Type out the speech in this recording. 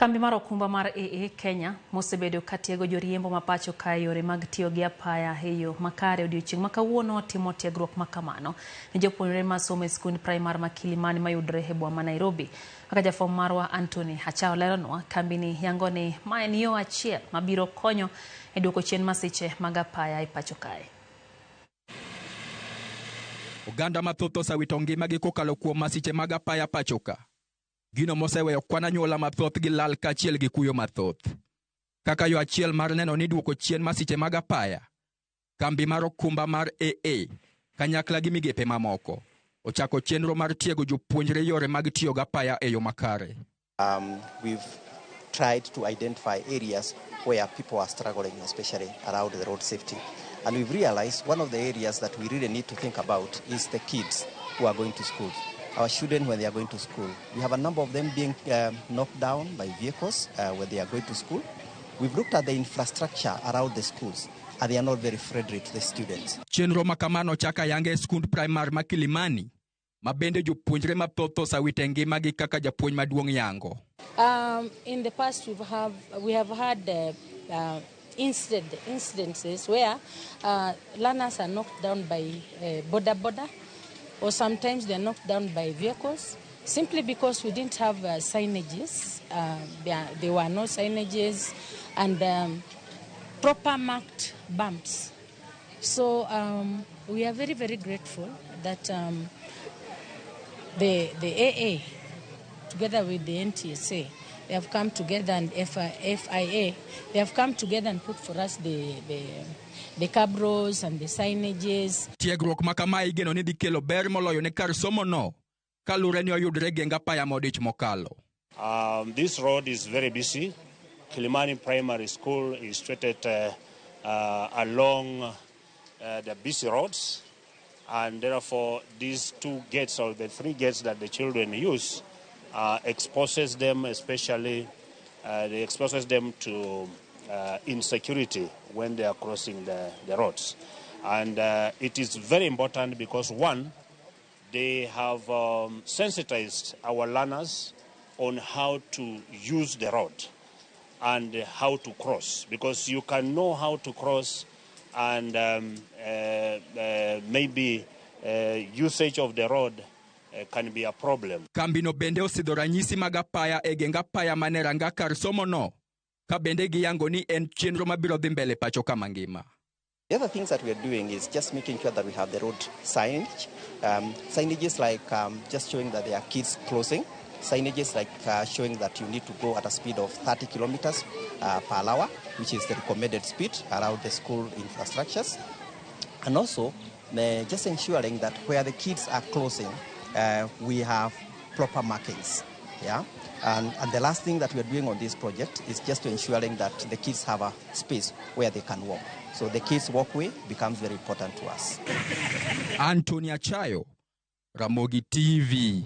Kambi mar okumba mar AA Kenya mosebedo ka tiego joriembo ma pacho ka e yore mag tiyo gi apaya e yo makare odiochieng' ma kawuono timo tiegruok ma kamano ne jopuonjre masomo e skund primar ma Kilimani mayudore e boma ma Nairobi. Kaka jafwambo marwa Anthony Achao leronwa, kambini yango ni ma en yo achiel mabiro konyo e duoko chien masiche mag apaya e pacho kae. Oganda mathoth osewito ngimagi kokalo kuom masiche mag apaya pacho ka. Gino moseweyo kwan anyuola mathoth gi lal kaachiel gi kuyo mathoth. Kaka yo achiel mar neno ni duoko chien masiche mag apaya, kambi mar okumba mar AA kanyakla gi migepe mamoko ochako chenro mar tiego jopuonjre yore mag tiyo gi apaya e yo makare. We've tried to identify areas where people are struggling, especially around the road safety. And we've realized one of the areas that we really need to think about is the kids who are going to school. Our children, when they are going to school, we have a number of them being knocked down by vehicles when they are going to school. We've looked at the infrastructure around the schools, and they are not very friendly to the students. Chenro ma kamano chako ayanga e skund primar ma Kilimani, ma bende jopuonjre mathoth osewito ngimagi kaka japuonj maduong' yango. In the past, we have had incidences where learners are knocked down by boda boda, or sometimes they are knocked down by vehicles, simply because we didn't have signages. There were no signages and proper marked bumps. So we are very, very grateful that the AA, together with the NTSA, they have come together, and FIA, they have come together and put for us the cabros and the signages. Tiegruok ma kamae igeno ni dhi kelo ber moloyo ne kar somo no kaluwore ni oyudre geng apaya modich mokalo. This road is very busy. Kilimani Primary School is situated along the busy roads, and therefore these two gates, or the three gates that the children use, exposes them, especially they exposes them to insecurity when they are crossing the roads. And it is very important because, one, they have sensitized our learners on how to use the road and how to cross, because you can know how to cross and maybe usage of the road can be a problem. Kambino bende osidho ranyisi mag apaya e geng apaya mane ranga kar somo no, ka bende giyango ni en chenro mabiro dhi mbele pacho ka mangima. The other things that we are doing is just making sure that we have the road signage. Signages like just showing that there are kids closing. Signages like showing that you need to go at a speed of 30 kilometers per hour, which is the recommended speed around the school infrastructures. And also, just ensuring that where the kids are closing, we have proper markings. Yeah? And the last thing that we are doing on this project is just to ensuring that the kids have a space where they can walk. So the kids' walkway becomes very important to us. Anthony Achayo, Ramogi TV.